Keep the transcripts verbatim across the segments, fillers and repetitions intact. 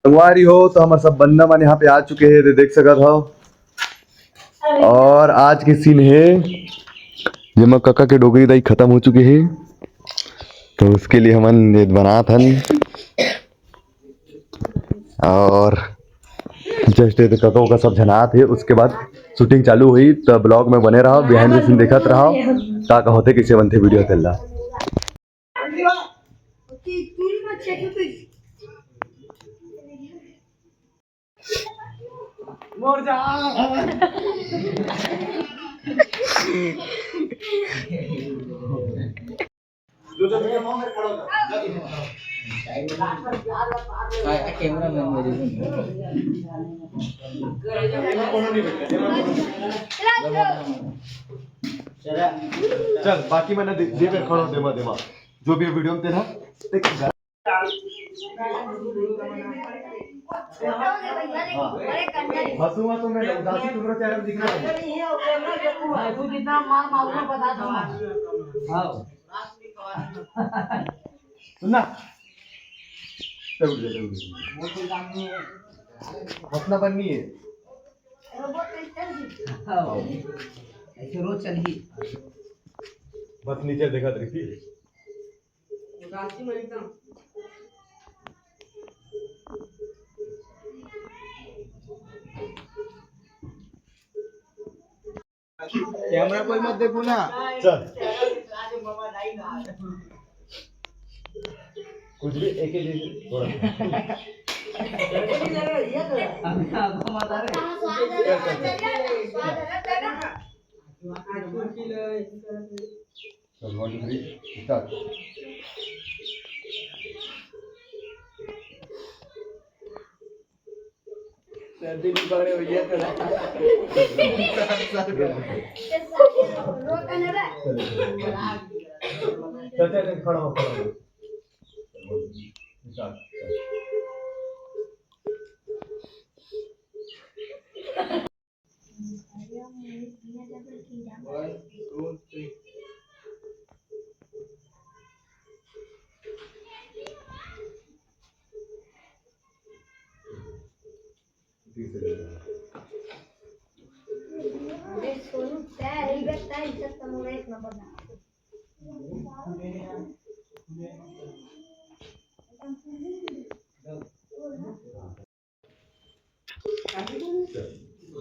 संगवारी हो, तो हमर सब बंदा मन यहाँ पे आ चुके हैं, तो देख सकत हो। और आज के सीन है, जेमा कका के डोकरी दाई खत्म हो चुके हैं, तो उसके लिए हमन ये बनात हन। और जस्ट ये कका का सब झनात है, उसके बाद शूटिंग चालू हुई, तो ब्लॉग में बने रहो, बिहाइंड द सीन देखत रहो, का का होते, कैसे बनते वीडियो तेला। चल, बाकी मैंने दे, दे, खड़ा हो, देवा, देवा। जो भी वीडियो में तेरा, देख, हंसूंगा तो मैं उदासी तुम्हारे चेहरे में दिखना चाहिए। तू जितना मार मारूंगा, बता दूंगा। हाँ। सुनना। चल, उठ जा, चल, उठ जा। हंसना बंद नहीं है। हाँ। ऐसे रोज चलही। बस नीचे देखा देखी। कैमरा कोई मत देखो ना। चल। कुछ भी एक ही चीज थोड़ा। चल, one, two, three, start। सर्दी भी पकड़े भैया, थोड़ा। चल, चल, चल, खड़ा हो, खड़ा हो। Start। One, two, three।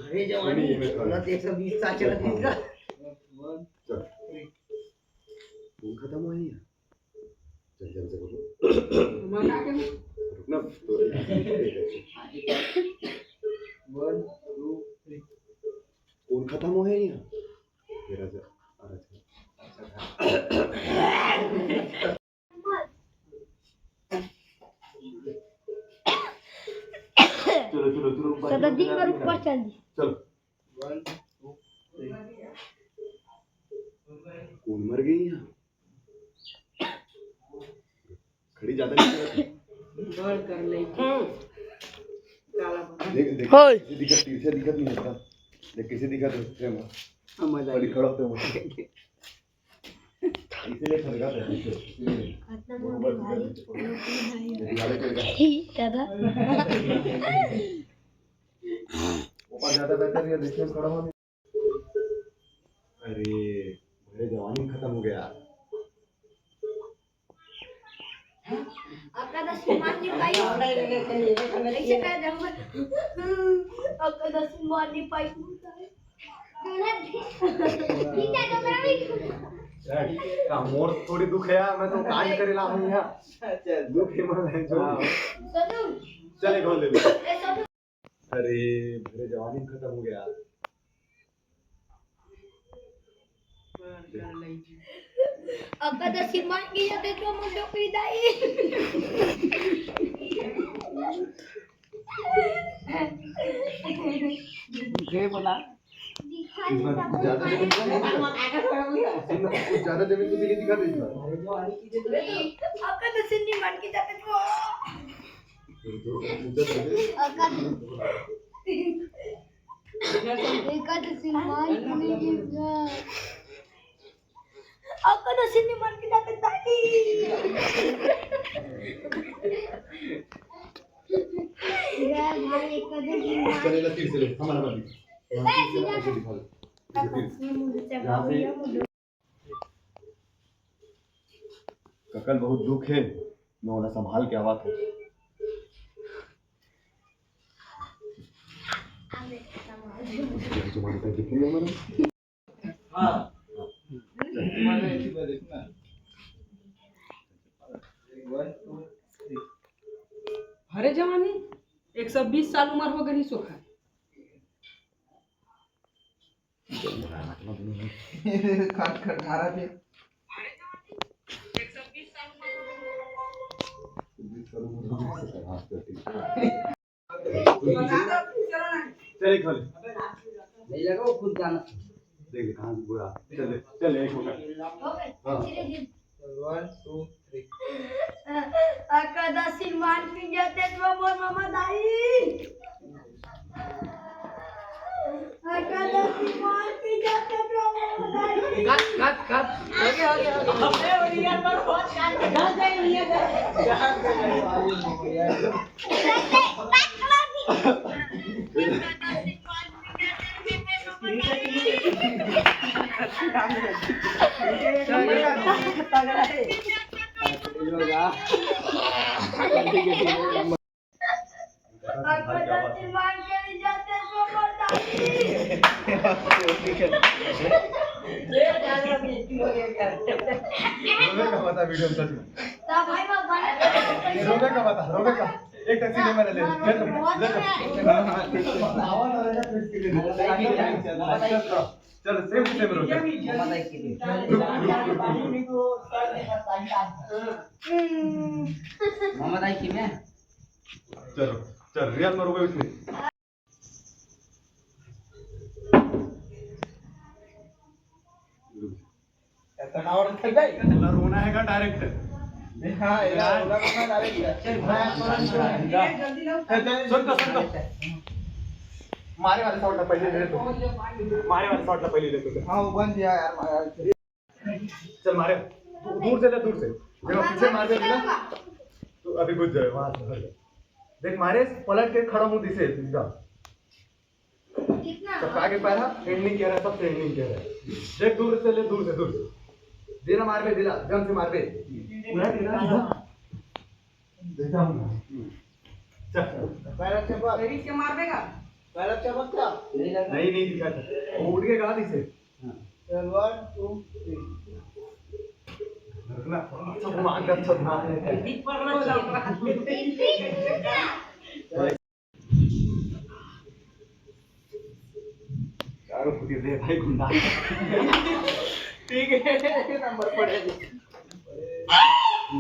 अरे जवानी, ये मैं खा लूँ। एक सौ बीस साल चला था इसका। चल। वो खत्म हुआ नहीं है। चल, चल, चल, रुक। रुक ना, तो एक, एक, एक। One, two, three। कौन खत्म हुआ है यहाँ? तेरा जा, अच्छा। चलो, चलो, चलो, बाकी सरदार जी, बाकी मैं बाकी ऊपर चल दी। चलो। कौन मर गई यहाँ? खड़ी ज्यादा नहीं करती। गौर कर ले। काला बना। देख, देख, होय। किसी दिक्कत, पीछे दिक्कत नहीं होता। देख, किसी दिक्कत होते हैं। हाँ, मजा आ गया। खड़ा होते हैं। इसीलिए खड़का था पीछे, इसीलिए। खत्म हो गई भाई, लोग की भाई। दिवाली पे का। ही, दादा। ऊपर ज्यादा बेहतर है, देखिए, खड़ा होने। अरे, मेरे जवानी खत्म हो गया। आपका दस की मार नहीं पाई। ऐसे कर जाऊंगा। आपका दस की मार नहीं पाई। यार, का मोर थोड़ी दुख है यार, मैं तो कांड करे ला हूँ यहाँ। अच्छा, दुख है मन है जो। हाँ। चले, कौन ले ले? अरे, मेरे जवानी खत्म हो गया। अब बता, सिमान की जगह तो मुंडो की दाई। जय बोला। इस बार ज्यादा जमीन को नहीं दिखा। सुन ना, कुछ ज्यादा जमीन को भी नहीं दिखा दे इस बार। आपका तो सिंधी मान के जाते तो। आपका, आपका तो सिंधी मान के जाते दादी। चल, एला तीर से ले, हमर, हमर दिखा। यहाँ तीर से, ऐसे दिखा दे। तीर से। यहाँ से। कका ल बहुत दुख हे, मैं ओला संभाल के आवत हूँ। हाँ। अरे जवानी, एक सौ बीस साल उमर हो गई सोखा। खट खट मारा थे। चल, एक खा ले। नहीं लगा, वो खुद जाना। देख, देख, कहाँ से बुरा। चल, चल, एक हो गया। हाँ। One, two, three. अकदा सिरमान पिंजा तेज मोर मामा दाई। अकदा सिरमान पिंजा तेज मोर मामा दाई। Cut, cut, cut. हो गया, हो गया, हो गया। अबे, वो यार, पर बहुत काट के डाल जाए, ये कर। रोवे का बता वीडियो में सच में। रोवे का बता, रोवे का। एक टैक्सी ले, मैंने ले, ले लो, ले लो। आवाज आ रहा है, तो इसके लिए। चलो, same to same रो। ममा दाई की भी। रुक, रुक, रुक, रुक। ममा दाई की में। चलो, चल, रियल में रो गए उसने। थकावट थक गई। रोना है का डायरेक्ट? हाँ, यार, रोना, रोना डायरेक्ट। चल, चल, चल। सुन तो, सुन तो। मारे वाले शॉट ला पहले ले तो। मारे वाले शॉट ला पहले ले तो। हाँ, वो बन गया यार, मारा। चल मारे। दू-, दूर से ले, दूर से। जब पीछे मार देगा ना, तो अभी घुस जाए, वहां से हट जाए। देख मारे, पलट के खड़ा हूँ दिसे, सीधा। कितना? चपका के पैरा, एंडिंग कह रहा है, सबसे एंडिंग कह रहा है। देख दूर से ले, दूर से, दूर से। दिला मार बे, दिला, जम से मार बे। पूरा दिला, दिला। देता हूँ मैं। चल। पैर अच्छा पकड़। तेरी से मार देगा। पैर अच्छा पकड़ क्या? नहीं, नहीं दिखा था। वो उठ के कहा दिसे? हाँ। चल, one, two, three। रखना, अच्छा घुमा, अच्छा घुमा। बीच पर ना चल। चारों फुटी रे भाई गुंडा। ठीक है, नंबर पड़े।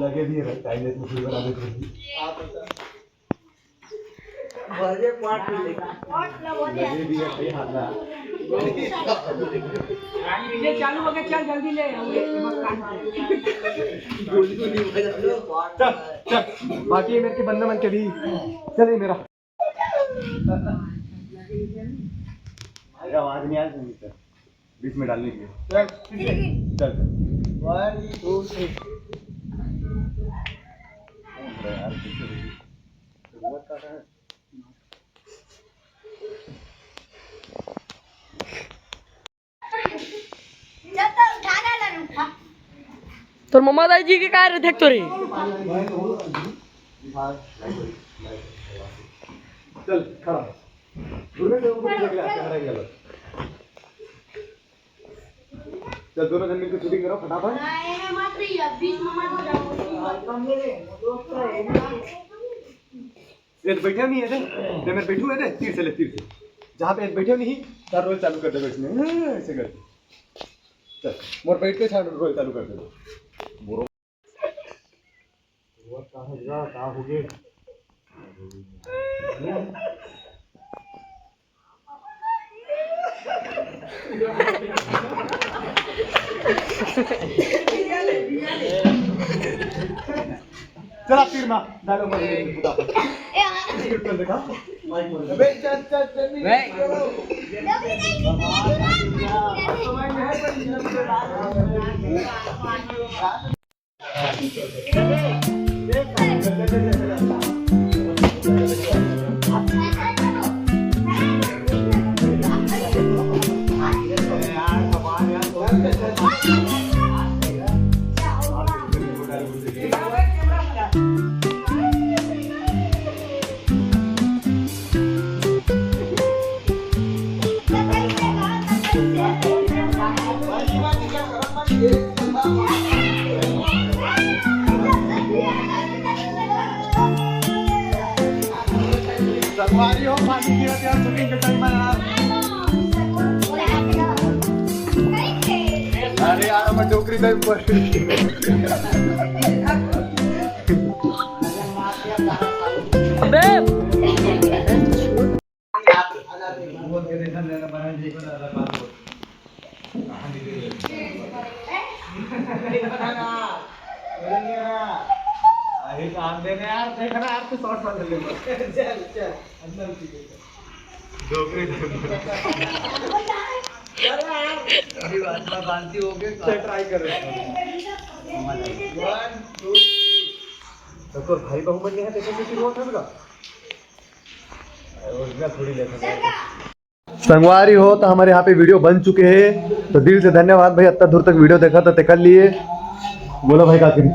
लगे भी है भाई, टाइम है, कुछ भी बना देते हैं। भले पार्ट ले। लगे भी है भाई, हाथ में। ये चालू हो गया, चल जल्दी ले। गोली तो नहीं बजा। चल, चल, बाकी है मेरे के बंदा मन के भी। चल, ये मेरा। अरे, आवाज नहीं आ रही सर, बीच में डालने के लिए। चल, ठीक है। चल। One, two, three। अरे यार, पीछे देखिए। शुरुआत का है। तोर ममा दाई जी के का रे, देख तो रे। चल, खड़ा। दूर से ऊपर देख ले, कैमरा एंगल। चल, दोनों जन मिलकर शूटिंग करो फटाफट। ये तो बैठे नहीं है, दे। दे, मैं बैठू है, दे, तीर से ले, तीर से। जहाँ पे बैठे नहीं, तार रोल चालू कर दे इसने। हाँ, ऐसे कर। चल, मोर बैठ के छाड़, रोल चालू कर दे। वो कहाँ गया, कहाँ हो गए? चला तीर मार, डालो मार, ये बुता। स्क्रिप्ट कर देखा। अबे चल, चल, चल, नहीं। संगवारी हो, पानी गिरत यार, shooting के time में यार। अरे यार, हमर डोकरी time पर। अरे काम देने यार, देख ना यार, तू shot मार ले। चल, चल, अंदर की देख। डोकरी time। चल यार। अभी बात, बात बांधती हो गई। चल, try कर रहे हैं। One, two, three। तो कोई भाई बहू मन नहीं है, देखो किसी को उठा। संगवारी हो, तो हमर यहाँ पे video बन चुके हे, तो दिल से धन्यवाद भाई, अतना दूर तक video देखा तो तेकर लिए। बोलो भाई, का करी?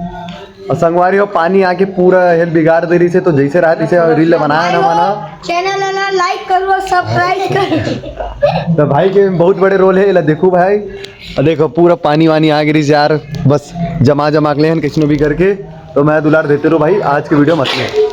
अउ संगवारी हो, पानी आके पूरा हेल बिगाड़ दे रहिसे, तो जइसे रहा तइसे reel बनाए ना मना। Channel ला like करो, subscribe करो। तो भाई के बहुत बड़े role हे, एला देखो भाई। अउ देखो, पूरा पानी वानी आ गे रहिसे यार, बस जमा जमा के लेहन कइसनो भी करके। तो मया दुलार देते रहो भाई, आज के video मत ले।